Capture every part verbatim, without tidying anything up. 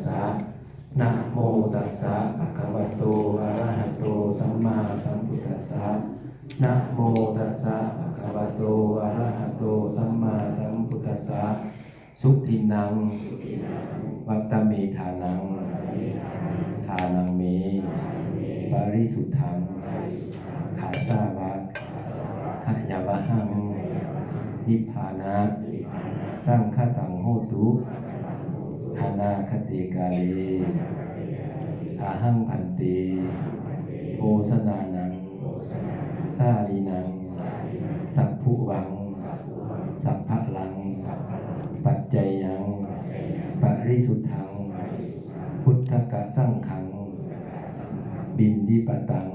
Namo tassa bhagavato arahato sammāsambuddhassa. Namo tassa bhagavato arahato sammāsambuddhassa. Sudinnaṃ vata me dānaṃ, dānaṃ me parisuddhaṃ, āsavakkhayāvahaṃ, nibbānasaṅkhātaṃ hotu, anāgate kāle. Ahaṃ bhante, bhojanānaṃ, sārīnaṃ, sabbhuvaṃ, sabbalaṃ, paccayaṃ, parisuddhaṃ, bhuddhakasaṅghaṃ, piṇḍapātaṃ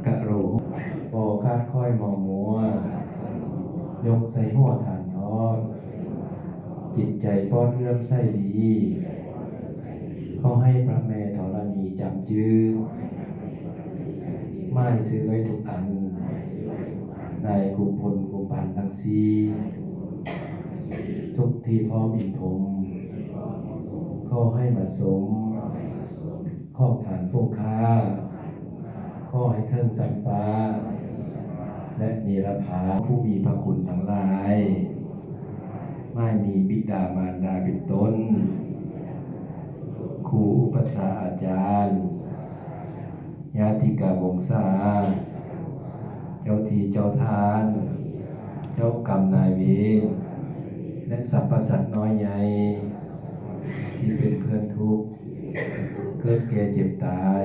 karomi. ปอ คาดค่อยมอ มัว ยกใส่หัวฐานทอด จิตใจปลอดเลื่อมใสดี ขอให้พระแม่ธรณีจำชื่อ หมายชื่อไว้ทุกอัน นายกุมพลกุมภัณฑ์ทั้งสี่ ทุกที่พร้อมอินพรหม ขอให้มาสม ของทานฝูงข้า ขอให้เถิงชั้นฟ้า และเนรภา ผู้มีพระคุณทั้งหลาย ไม่มีบิดามารดาเป็นต้น ครูอุปัชฌาย์อาจารย์ ญาติกาวงศา เจ้าที่เจ้าทาน เจ้ากรรมนายเวร และสรรพสัตว์น้อยใหญ่ ที่เป็นเพื่อนทุกข์ เกิดแก่เจ็บตาย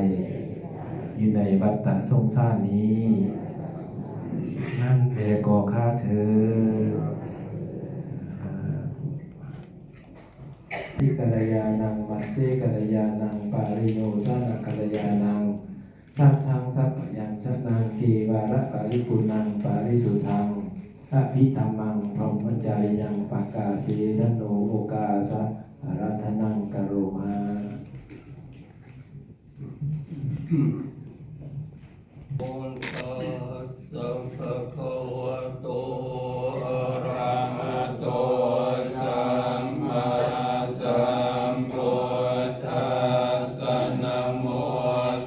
อยู่ในวัฏฏะสงสารนี้ นั้นแลก็ข้าเถิด Ti kalyāṇaṃ, majjhe kalyāṇaṃ, pariyosāna kalyāṇaṃ, saddhaṃ sabbayañjanaṃ, kevalaparipuṇṇaṃ parisuddhaṃ, abhidhammaṃ brahmacariyaṃ, pakāsetha no okāsa, ārādhanaṃ karoma. Namo tassa bhagavato arahato sammāsambuddhassa. Namo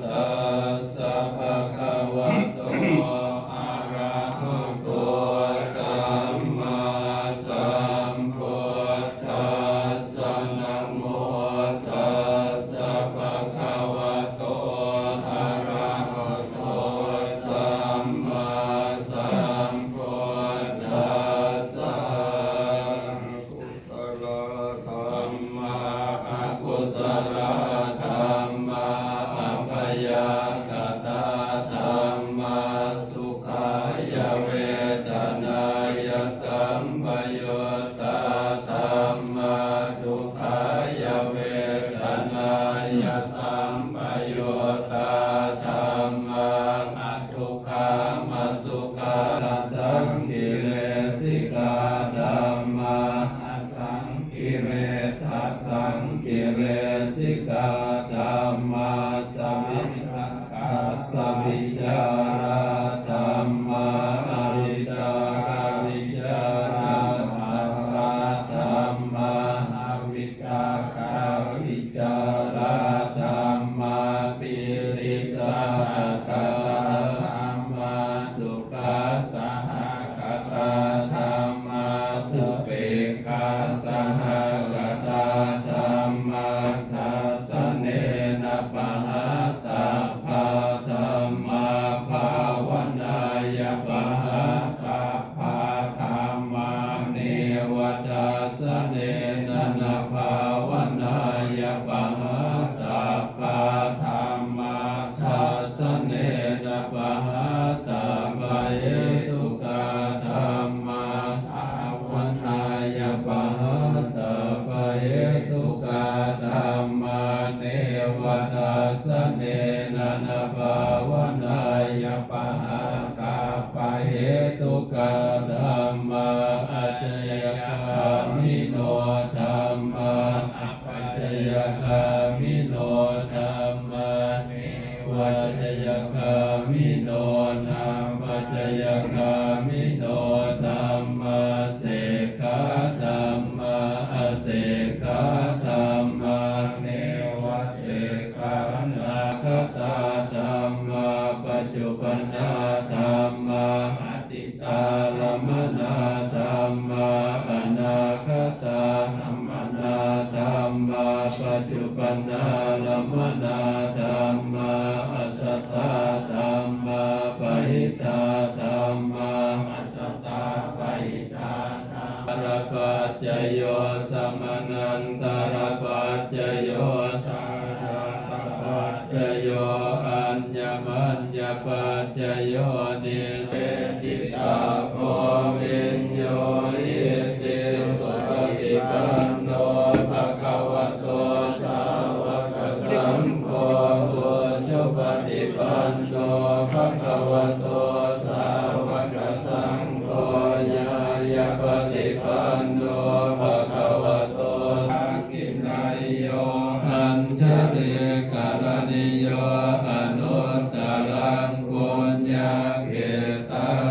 tassa bhagavato arahato sammāsambuddhassa. Namo tassa bhagavato arahato sammāsambuddhassa. Kusalā dhammā, akusalā dhammā, abyākatā dhammā, sukhāya vedanāya sampayuttā dhammā, dukkhāya vedanāya sampayuttā dhammā, adukkhamasukhā. Saṅkilesikā dhammā, asaṅ kilesasaṅkilesikā dhammā, savitakkasavicārā dhammā, avitakkavicāramattā dhammā, avitakkavicārā dhammā, pītisahagatā dhammā, sukhasahagatā dhammā, upekkhāsahagatā dhammā, dassanena pahātabbā dhammā, bhāvanāya pahātabbā dhammā, neva dassanena na bhāvanāya pahātabbā dhammā, dassanena pahātabbahetukā dhammā, bhāvanāya pahātabbahetukā dhammā, neva dassanena na bhāvanāya pahātabbahetukā dhammā, ācayagāmino dhammā, apacayagāmino dhammā, nevācayagāmino nappacayagāmino dhammā, sekkhā dhammā, asekkhā dhammā, dhammā, atītārammaṇā dhammā, anāgatārammaṇā dhammā, paccuppannārammaṇā dhammā, ajjhattā dhammā, bahiddhā dhammā, ajjhattabahiddhā dhammā. Antarapaccayo, samanantarapaccayo, sahajātapaccayo, aññamaññapaccayo, niss- veditabbo viññūhīti. Supaṭipanno bhagavato sāvakasaṅgho, ujupaṭipanno bhagavato sāvakasaṅgho, ñāyapaṭipanno bhagavato dakkhiṇeyyo añjalikaraṇīyo anuttaraṃ puññakkhettaṃ